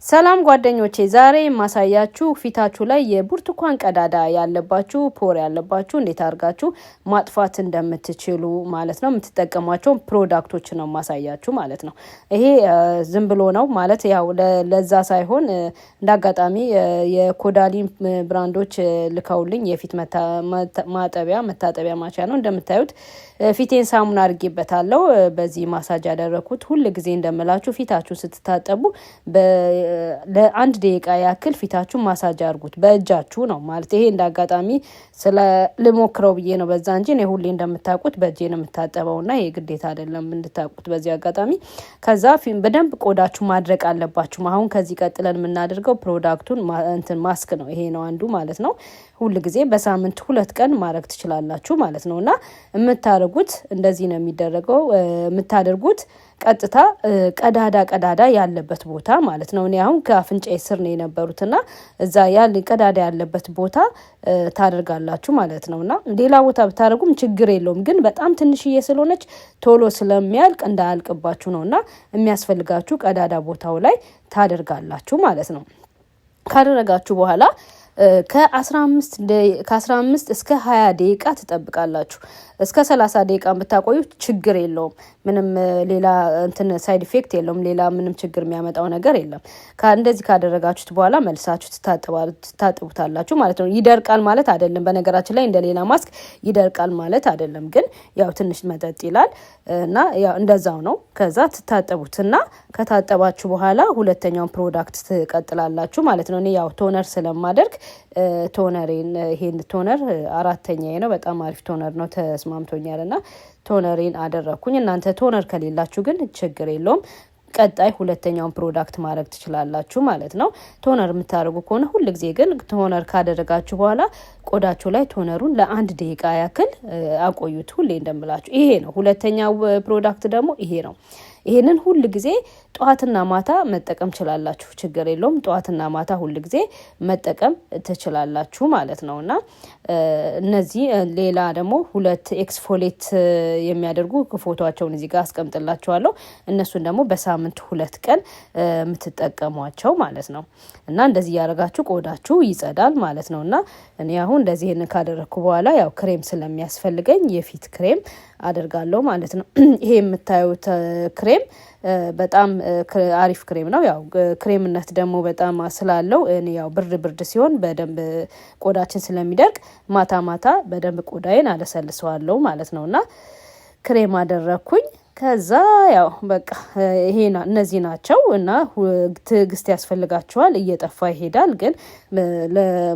ሰላም ጓደኞቼ፣ ዛሬ የማሳያችሁ ፊታችሁ ላይ የብርቱካን ቀዳዳ ያለባችሁ፣ pore ያለባችሁ እንዴት አድርጋችሁ ማጥፋት እንደምትችሉ ማለት ነው። የምትጠቀሟቸውን product ኦች ነው የማሳያችሁ ማለት ነው። ይሄ ዝም ብሎ ነው ማለት ያው ለዛ ሳይሆን እንደ አጋጣሚ የኮዳሊን brand ኦች ልከውልኝ የፊት ማጠቢያ መታጠቢያ ማቻ ነው። እንደምታዩት ፊቴን ሳሙና አድርጌበታለሁ። በዚህ ማሳጅ ያደረኩት ሁል ጊዜ እንደምላችሁ ፊታችሁ ስትታጠቡ ለአንድ ደቂቃ ያክል ፊታችሁን ማሳጅ አድርጉት በእጃችሁ ነው ማለት። ይሄ እንደ አጋጣሚ ስለ ልሞክረው ብዬ ነው በዛ እንጂ እኔ ሁሌ እንደምታውቁት በእጄ ነው የምታጠበው እና ይሄ ግዴታ አይደለም እንድታውቁት በዚህ አጋጣሚ። ከዛ በደንብ ቆዳችሁ ማድረቅ አለባችሁ። አሁን ከዚህ ቀጥለን የምናደርገው product ኡን እንትን ማስክ ነው። ይሄ ነው አንዱ ማለት ነው። ሁል ጊዜ በሳምንት 2 ቀን ማድረግ ትችላላችሁ ማለት ነው። እና የምታደርጉት እንደዚህ ነው የሚደረገው። የምታደርጉት ቀጥታ ቀዳዳ ቀዳዳ ያለበት ቦታ ማለት ነው። እኔ አሁን ከአፍንጫዬ ስር ነው የነበሩትና እዛ ያለ ቀዳዳ ያለበት ቦታ ታደርጋላችሁ ማለት ነው። እና ሌላ ቦታ ብታደርጉም ችግር የለውም፣ ግን በጣም ትንሽዬ ስለሆነች ቶሎ ስለሚያልቅ እንዳያልቅባችሁ ነው። እና የሚያስፈልጋችሁ ቀዳዳ ቦታው ላይ ታደርጋላችሁ ማለት ነው። ካደረጋችሁ በኋላ ከ15 እስከ 20 ደቂቃ ትጠብቃላችሁ። እስከ 30 ደቂቃ ብታቆዩ ችግር የለውም። ምንም ሌላ እንትን side effect የለውም። ሌላ ምንም ችግር የሚያመጣው ነገር የለም። እንደዚህ ካደረጋችሁት በኋላ መልሳችሁ ትታጥቡታላችሁ ማለት ነው። ይደርቃል ማለት አይደለም። በነገራችን ላይ እንደ ሌላ ማስክ ይደርቃል ማለት አይደለም። ግን ያው ትንሽ መጠጥ ይላል እና ያው እንደዛው ነው። ከዛ ትታጠቡትና ከታጠባችሁ በኋላ ሁለተኛውን product ትቀጥላላችሁ ማለት ነው። እኔ ያው toner ስለማደርግ toner ኤን፣ ይሄን toner አራተኛዬ ነው። በጣም አሪፍ toner ነው፣ ተስማምቶኛል እና toner ኤን አደረግኩኝ። እናንተ toner ከሌላችሁ ግን ችግር የለውም። ቀጣይ ሁለተኛውን product ማድረግ ትችላላችሁ ማለት ነው። Toner የምታደርጉ ከሆነ ሁል ጊዜ ግን toner ካደረጋችሁ በኋላ ቆዳችሁ ላይ toner ኡን ለአንድ ደቂቃ ያክል አቆዩት። ሁሌ እንደምላችሁ ይሄ ነው። ሁለተኛው product ደግሞ ይሄ ነው። ይሄንን ሁል ጊዜ ጠዋትና ማታ መጠቀም ትችላላችሁ። ችግር የለውም። ጠዋትና ማታ ሁል ጊዜ መጠቀም ትችላላችሁ ማለት ነው። እና እነዚህ ሌላ ደግሞ ሁለት exfoliate የሚያደርጉ ፎቶቸውን እዚህ ጋር አስቀምጥላችኋለሁ። እነሱን ደግሞ በሳምንት 2 ቀን የምትጠቀሟቸው ማለት ነው። እና እንደዚህ እያደረጋችሁ ቆዳችሁ ይጸዳል ማለት ነው። እና እኔ አሁን እንደዚህ ይሄንን ካደረግኩ በኋላ ያው ክሬም ስለሚያስፈልገኝ የፊት ክሬም አደርጋለሁ ማለት ነው። ይሄ የምታዩት ክሬም በጣም አሪፍ ክሬም ነው። ያው ክሬምነት ደግሞ በጣም ስላለው እኔ ያው ብርድ ብርድ ሲሆን በደንብ ቆዳችን ስለሚደርቅ ማታ ማታ በደንብ ቆዳዬን አለሰልሰዋለሁ ማለት ነው። እና ክሬም አደረግኩኝ። ከዛ ያው በቃ ይሄ እነዚህ ናቸው እና ትዕግስት ያስፈልጋቸዋል። እየጠፋ ይሄዳል። ግን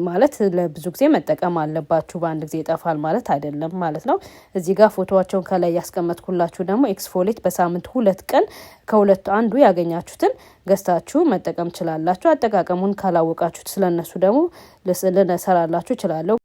ማለት ለብዙ ጊዜ መጠቀም አለባችሁ። በአንድ ጊዜ ይጠፋል ማለት አይደለም ማለት ነው። እዚህ ጋር ፎቶዋቸውን ከላይ ያስቀመጥኩላችሁ ደግሞ exfoliate በሳምንት 2 ቀን ከሁለቱ አንዱ ያገኛችሁትን ገዝታችሁ መጠቀም ትችላላችሁ። አጠቃቀሙን ካላወቃችሁት ስለነሱ ደግሞ ልሰራላችሁ እችላለሁ።